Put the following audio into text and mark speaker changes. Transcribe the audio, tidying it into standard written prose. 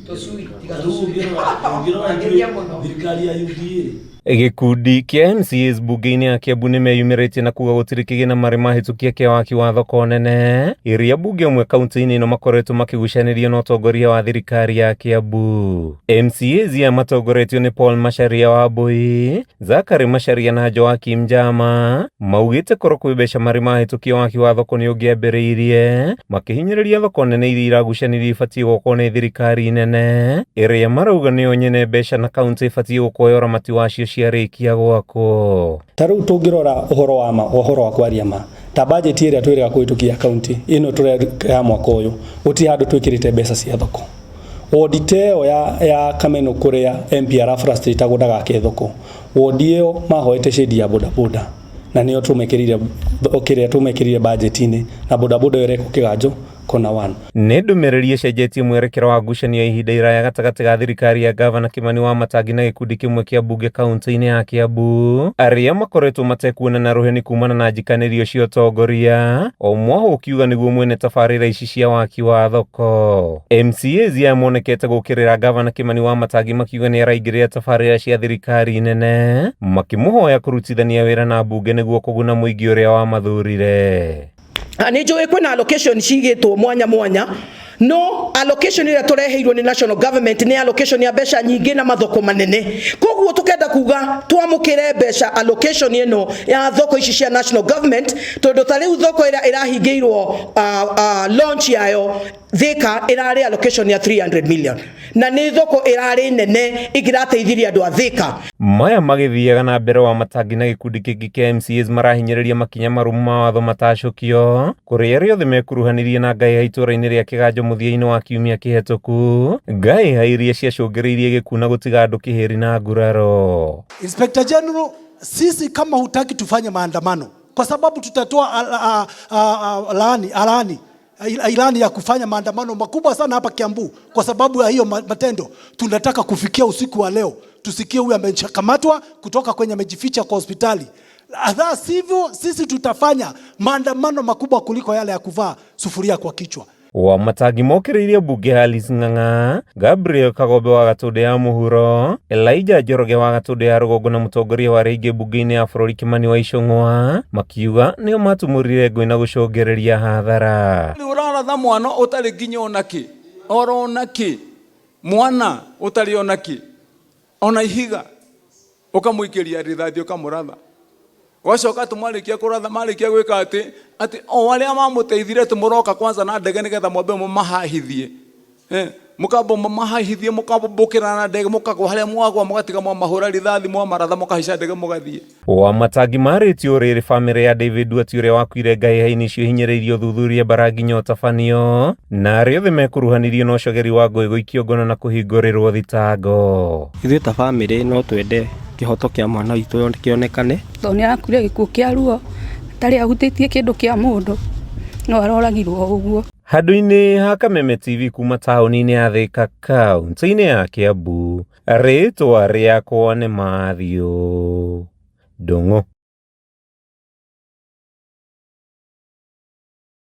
Speaker 1: Tũcui, tiga
Speaker 2: Rĩu
Speaker 1: tũcui.
Speaker 2: ũngĩrora
Speaker 1: Ũragĩria
Speaker 2: ithuĩ
Speaker 1: mũno.
Speaker 2: thirikari ya UDA
Speaker 3: Gĩkundi kĩa MCAs mbunge-inĩ ya Kiambu nĩmeyumĩrĩtie na kuga gũtirĩ kĩgĩna marĩ mahĩtũkia kĩa waki wa thoko nene ĩrĩa mbunge ũmwe kaunti-inĩ ĩno makoretwo makĩgucanĩrio na ũtongoria wa thirikari ya Kiambu. MCAs aya matongoretio nĩ Paul Macharia Wambui, Zachary Macharia na Joakim Njama maugĩte korwo kwĩ mbeca marĩ mahĩtũkia waki wa thoko nĩ ũngĩambĩrĩirie makĩhinyĩrĩria thoko nene iria iragucanirio ibatiĩ gwakwo nĩ thirikari nene ĩrĩa marauga nĩyo nyene mbeca na kaunti ĩbatiĩ gũkwoya ũramati wacio ciarĩkia gwakwo.
Speaker 4: Ta rĩu tũngĩrora ũhoro wa ma ũhoro wa kwaria ma ta bajeti ĩrĩa twĩrĩga kũhĩtũkia kaunti ĩno tũreka ya mwaka ũyũ gũtirĩ handũ twĩkĩrĩte mbeca cia thoko wodi ta ĩyo ya, ya Kameno kũrĩa MP ara frustrate agwo ndagake thoko wodi ĩyo mahoete shade ya bodaboda na nĩyo tũmekĩrire kĩrĩa tũmekĩrire bajeti-inĩ na bodaboda ĩyo ĩrekwo kĩganjo kona 1.
Speaker 3: Nĩ ndũmĩrĩri ĩcenjetie mwerekera wa ngucanio ya ihinda iraya gatagatĩ ga thirikari ya Gavana Kimani Wamatangi na gĩkundi kĩmwe kĩa mbunge kaunti-inĩ ya Kiambu arĩa makoretwo matekuonana rũheni kumana na njikanĩrio cia ũtongoria o mwahũ ũkiuga nĩguo mwene tabarĩra ici cia waki wa thoko. MCAs aya monekete gũkĩrĩra Gavana Kimani Wamatangi makiuga nĩ araingĩrĩra tabarĩra cia thirikari nene makĩmũhoya kũrutithania wĩra na mbunge nĩguo kũguna mũingĩ ũrĩa wamathurire.
Speaker 1: Nä njå kwä na allocation cigätwo mwanya mwanya no allocation ĩrĩa tũreheirwo nĩ national government nĩ allocation ya mbeca nyingĩ na mathoko manene koguo tũkenda kuga twamũkĩre mbeca allocation ĩno ya thoko ici cia national government tondũ ta rĩu thoko ĩrĩa ĩrahingĩirwo launch yayo Thika ĩrarĩ allocation ya 300 million na nĩ thoko ĩrarĩ nene ĩngĩrateithirie andũ a Thika.
Speaker 3: Maya magĩthiaga na mbere wa Matangi na gĩkundi kĩngĩ kĩa MCAs marahinyĩrĩria makinya marũmu ma watho matacũkio kũrĩ arĩa othe mekuruhanirie na ngahĩha itũra-inĩ rĩa Kĩganjo mũthia-inĩ wa kiumia kĩhetũku, ngahĩha iria ciacũngĩrĩirie gĩkuũ na gũtiga andũ kĩhĩri na nguraro.
Speaker 5: Inspector General, sisi kama hutaki tufanye maandamano kwa sababu tutatoa laani alani ilani ya kufanya maandamano makubwa sana hapa Kiambu kwa sababu ya hiyo matendo. Tunataka kufikia usiku wa leo tusikie huyu amekamatwa kutoka kwenye amejificha kwa hospitali. La sivyo, sisi tutafanya maandamano makubwa kuliko yale ya kuvaa sufuria kwa kichwa.
Speaker 3: Wamatangi mokĩrĩirie mbunge Alice Ng'ang'a, Gabriel Kagombe wa Gatũndũ ya Mũhuro, Elijah Njoroge wa Gatũndũ ya Rũgongo na mũtongoria wa arĩa aingĩ mbunge-inĩ ya bũrũri Kimani wa Ichung'wa makiuga nĩo matumũrire ngũĩ na gũcũngĩrĩria hathara.
Speaker 6: Rĩu ũraratha mwana ũtarĩ nginya ona kĩ oro ona kĩ mwana ũtarĩ ona kĩ ona ihiga ũkamũikĩria rithathi ũkamũratha Gwacoka atĩ mwarĩkia kũratha marĩkia gwĩka atĩ atĩ o arĩa mamũteithire atĩ mũroka kwanza na ndege nĩgetha mwambe mũmahahithie eh, mũkamba mũmahahithie mũkambũkĩra na ndege mũkagwa harĩa mwagwa mũgatiga mwamahũra rithathi mwamaratha mũkahaica ndege mũgathiĩ.
Speaker 3: Wamatangi marĩtie ũrĩrĩ bamĩrĩ ya David Duarte ũrĩa wakuire ngahĩha-inĩ icio ihinyĩrĩirie ũthuthuria mbara nginya ũtabanio na arĩa othe mekuruhanirie na ũcogeri wa ngũĩ gũikio ngono na kũhingũrĩrwo thitango.
Speaker 7: Ithuĩ ta bamĩrĩ no twende kĩhoto kĩa mwana witũ kĩonekane.
Speaker 8: Tondũ nĩ arakuire gĩkuũ kĩa ruo atarĩ ahutĩtie kĩndũ kĩa mũndũ no aroragirwo ũguo.
Speaker 3: Handũ-inĩ ha Kameme TV kuma taũni-inĩ ya Thika kaunti-inĩ ya Kiambu, rĩtwa rĩakwa nĩ Matthew Ndung'u.